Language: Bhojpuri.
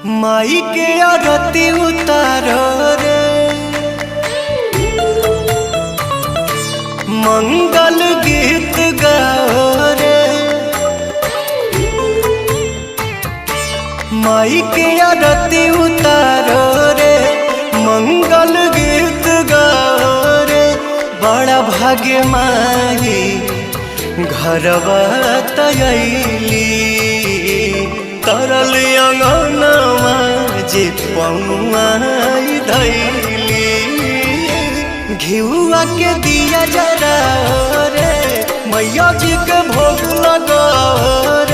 माई के आरती उतारो रे, मंगल गीत गाओ रे। माई के आरती उतारो रे, मंगल गीत गाओ रे। बड़ा भाग्य माई घरवा तयली, तरल अंगनवा जे पौआई धैली। घिउआ के दिया जरा रे, मैया जी के भोग लगाओ।